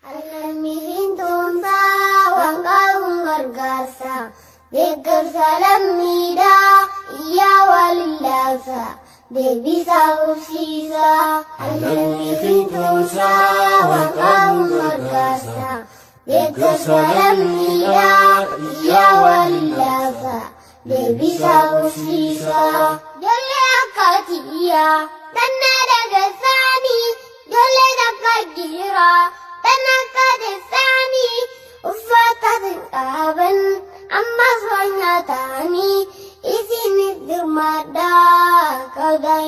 Lammii tumsaa waan qabuun gargaarsa. Deeggarsa lammiidhaa iyyaa waliin laabsa. Deebisaa qubsiisa. Lammii tumsaa waan qabuun gargaarsa. Deeggarsa lammiidhaa iyyaa waliin laabsa. Deebisaa qubsiisa. Ijoollee akka kiyyaa tanna dagarsaanii ijoollee takka jira tan akka teessaanii uffata qaban ammas waan nyaatanii isinis dirmadhaa qabdaa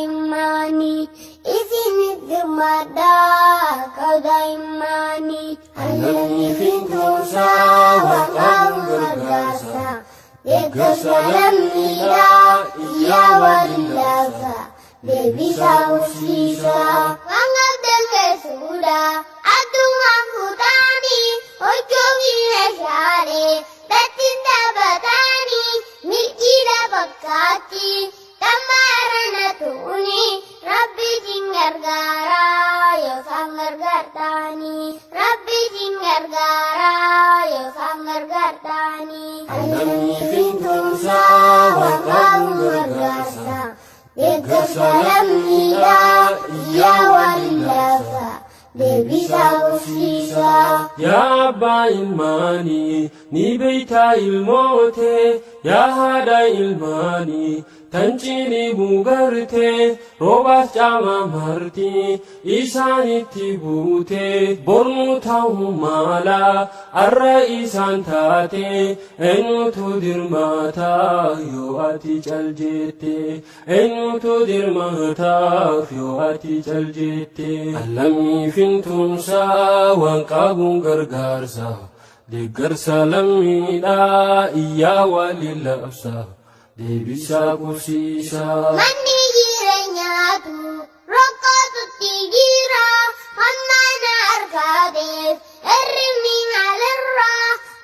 isinis dirmadhaa qabdaa himmaanii. Lammii tumsaa waan qabuun gargaarsa. Deeggarsa lammiidhaa iyyaa waliin laabsa. Deebisaa qubsiisa. Waan qabdan keessuudha addungaan fuutaanii hojjoofi meeshaalee tattiin taphatanii milkiidha fakkaatti tammaarana tuuni rabbi isin gargaara yoo isaan gargaartaanii rabbi isin gargaara yoo isaan gargaartaanii. Lammii tumsaa waan qabuun gargaarsa. Deeggarsa lammiidhaa iyyaa waliin laabsa. Deebisaa qubsiisa. Yaa abbaa ilmaanii ni beeytaa ilmootee yaa haadha ilmaanii tan cinii buugartee roobaaf caama marti isaanitti buutee bornu ta'uu maala arra isaan taate eenyutu dirmaataaf yoo ati cal jette eenyutu dirmaataaf yoo ati cal jette. Lammii tumsaa waan qabuun gargaarsa. Deeggarsa lammiidhaa iyyaa waliin labsa. Deebisaa qubsiisa. Manni jireenyaatu rakkootutti jira hamma na argateef hirribni maalirra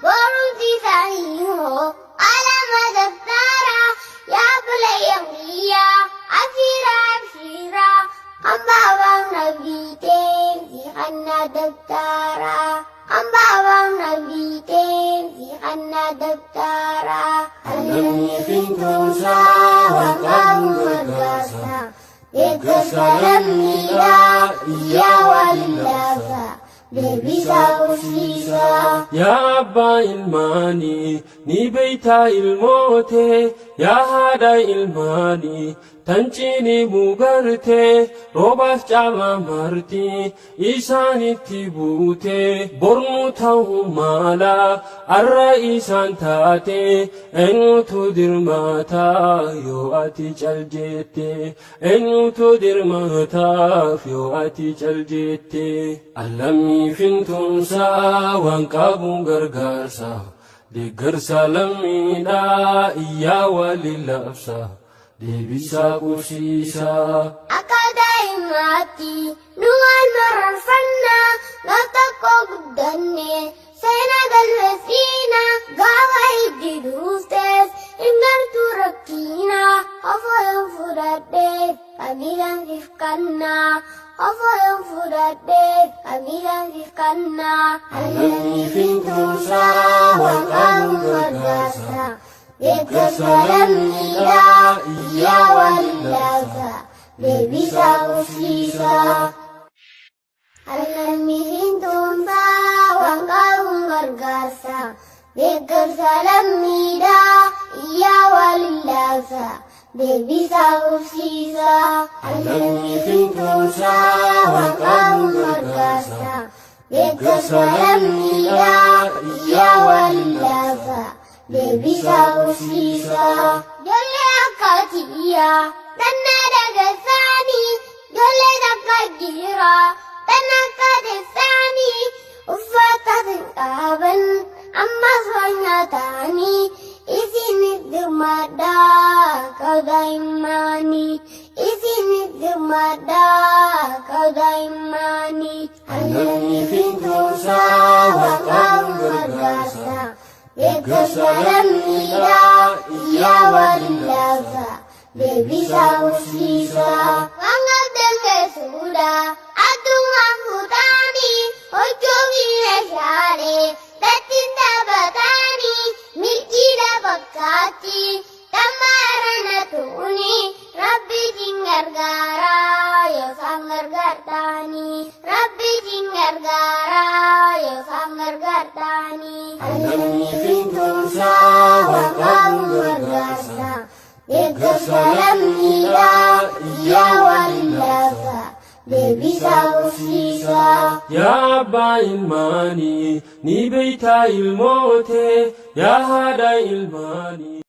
barumsi isaanii hoo qalama dabtara yaa bulayyan kiyya asiira abshiira kan baabaan na biiteen si kanna dabtara kan baabaan na biiteen si kanna dabtara. Lammii tumsaa waan qabuun gargaarsa. Deeggarsa lammiidhaa iyyaa waliin laabsa. Deebisaa qubsiisa. Yaa abbaa ilmaanii ni beeytaa ilmootee yaa haadha ilmaanii tan cinii buugartee roobaaf caama marti isaanitti buutee bornu ta'uu maala arra isaan taate eenyutu dirmaataaf yoo ati cal jette eenyutu dirmaataaf yoo ati cal jette. Lammii tumsaa waan qabuun gargaarsa. Deeggarsa lammiidhaa iyyaa waliin labsa. Deebisaa qubsiisa. Akka daa'imaatti nu wal mararfanna gaaf tokko guddanne seenaa galmeessiina gaafa hiddi duuftes hin gartuu rakkiina ofoon fudhadheef qabiidhaan siif kanna ofoon fudhadheef qabiidhaan siif kanna. Lammii tumsaa waan qabuun gargaarsa. Deeggarsa lammiidhaa iyyaa waliin laabsa. Deebisaa qubsiisa. Lammii tumsaa waan qabuun gargaarsa. Deeggarsa lammiidhaa iyyaa waliin laabsa. Deebisaa qubsiisa. Lammii tumsaa waan qabuun gargaarsa. Deeggarsa lammiidhaa iyyaa waliin laabsa. Deebisaa qubsiisa. Ijoollee akka kiyyaa tanna dagarsaanii ijoollee takka jira tan akka teessaanii uffata qaban ammas waan nyaatanii isinis dirmadhaa qabdaa himmaanii isinis dirmadhaa qabdaa himmaanii. Lammii tumsaa waan qabuun gargaarsa. Deeggarsa lammiidhaa iyyaa waliin laabsa. Deebisaa qubsiisa. Waan qabdan keessuudha addungaan fuutaanii hojjoofi. Lammii fintumsaa waan qabuun gargaarsa. Deeggarsa lammiidhaa iyyaa waliin laata. Deebisaa horsiisaa. Yaa abbaa ilmaanii ni beeytaa ilmootee yaa haadha ilmaanii.